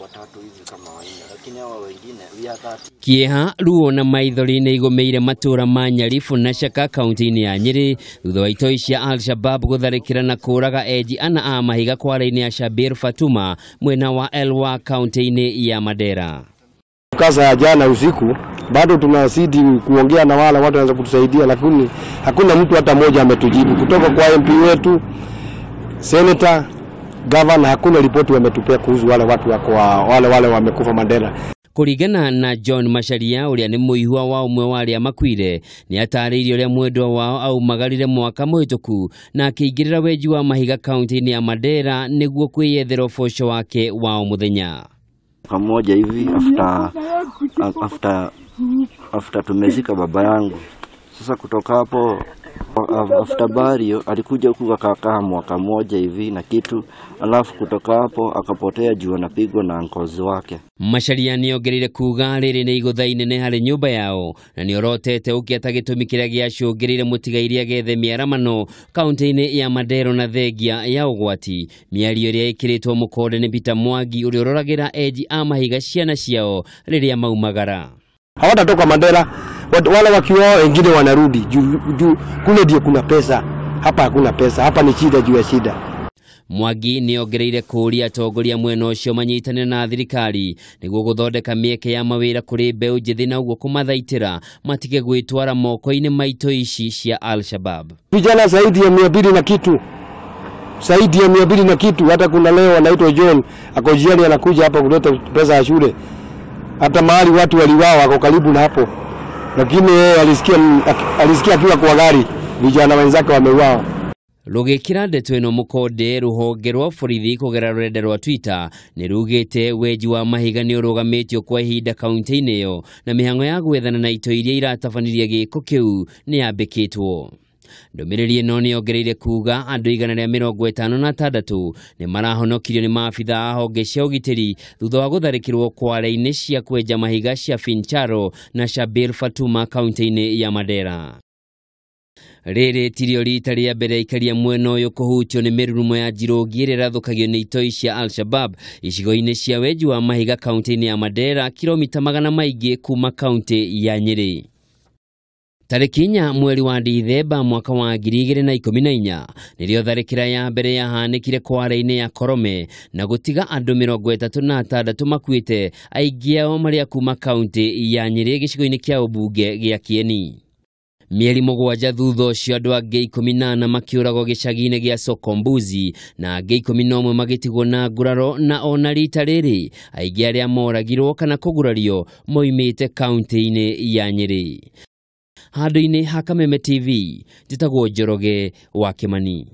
Watatu hivi kama wanne, lakini hawa wengine we are 30. Kieha, ruo na maithori nĩ igũmĩire matũra ma Nyaribo na Shaka kaunti-inĩ ya Nyĩrĩ thutha wa itoi cia Al-Shabab gũtharĩkĩra na kũũraga enji ana a mahiga kware-inĩ ya Shabir Fatuma mwena wa Elwa kaunti-inĩ ya Mandera. Mkasa ya jana usiku bado tunazidi kuongea na wale watu wanaweza kutusaidia, lakini hakuna mtu hata mmoja ametujibu kutoka kwa MP wetu, senator, governor, hakuna ripoti wametupea kuhusu wale watu wako wale wamekufa Mandera. Kũringana na John Macharia ũrĩa nĩ mũihwa wa ũmwe wa arĩa makuire, nĩ atarĩirie ũrĩa mwendwa wao aumagarire mwaka mũhĩtũku na akĩingĩrĩra wenji wa mahiga kaunti-inĩ ya Mandera nĩguo kwĩyethera ũboco wake wa o mũthenya. Kamoja hivi after tumezika baba yangu. Sasa kutoka hapo after burial alikuja huku akakaa mwaka mmoja hivi na kitu, alafu kutoka hapo akapotea juu anapigwa na uncles wake. Macharia nĩongereire kuga rĩrĩ nĩ igũtha inene harĩ nyũmba yao na nĩorotete ũkĩata gĩtũmi kĩrĩa gĩacũngĩrĩire mũtigairĩ agethe mĩaramano kaunti-inĩ ya Mandera na thengia ya ũgwati. Mĩario ĩrĩa ĩkĩrĩtwo mũkonde nĩ Peter Mwangi ũrĩa ũroragĩra enji a mahiga ciana ciao rĩrĩa maumagara. Hawatatoka Mandera, wale wakiwa wengine wanarudi juu kule ndio kuna pesa, hapa hakuna pesa, hapa ni shida juu ya shida. Mwangi nĩongereire kũũria atongoria mwena ũcio manyitanĩre na thirikari nĩguo gũthondeka mĩeke ya mawĩra kũrĩ mbeũ njĩthĩ na ũguo kũmathaitĩra matige gwĩtwara moko-inĩ ma itoi ici cia Al-Shabab. Vijana zaidi ya 200 na kitu, zaidi ya 200 na kitu, hata kuna leo anaitwa John ako njiani anakuja hapa kuleta pesa ya shule. Hata mahali watu waliwao wako karibu na hapo, lakini yeye alisikia akiwa kwa gari vijana wenzake wameuawa. Rũgĩkĩra ndeto ĩno mũkonde, rũhonge rwa borithi kũgerera rũrenda rwa Twitter nĩ rugĩte wenji wa mahiga nĩ ũrũgamĩtio kwa ihinda kaunti-inĩ ĩyo na mĩhang'o ya gwethana na itoi iria iratabanirie gĩko kĩu nĩ yambĩkĩtwo. Ndũmĩrĩri ĩno nĩ yongereire kuga andũ 156 nĩ marahonokirio nĩ maabitha a honge cia ũgitĩri thutha wa gũtharĩkĩrwo kware-inĩ cia kwenja mahiga cia Fincharo na Shabir Fatuma kaunti-inĩ ya Mandera. Rĩrĩ tirio rita rĩa mbere aikaria mwena ũyũ kũhutio nĩ mĩrurumo ya njirũngi ĩrĩa ĩrathũkagio nĩ itoi cia Al-Shabab icigo-inĩ cia wenji wa mahiga kaunti-inĩ ya Mandera, kilomita magana maingĩ kuma kaunti ya Nyĩrĩ. Tarĩki 4 mweri wa Dithemba mwaka wa 2014 nĩrĩo tharĩkĩra ya mbere yahanĩkire kware-inĩ ya Korome na gũtiga andũ 36 makuĩte, aingĩ ao marĩ a kuma kaunti ya Nyĩrĩ gĩcigo-inĩ kĩa ũmbunge gĩa Kieni. Mĩeri 7 thutha ũcio andũ angĩ 14 makĩũragwo gĩcagi-inĩ gĩa Sokombuzi na angĩ 11 magĩtigwo na nguraro, na ona rita rĩrĩ aingĩ arĩa moragirwo kana kũgurario moimĩte kaunti-inĩ ya Nyĩrĩ. Handũ-inĩ ha Kameme TV, njĩtagwo Njoroge wa Kĩmani.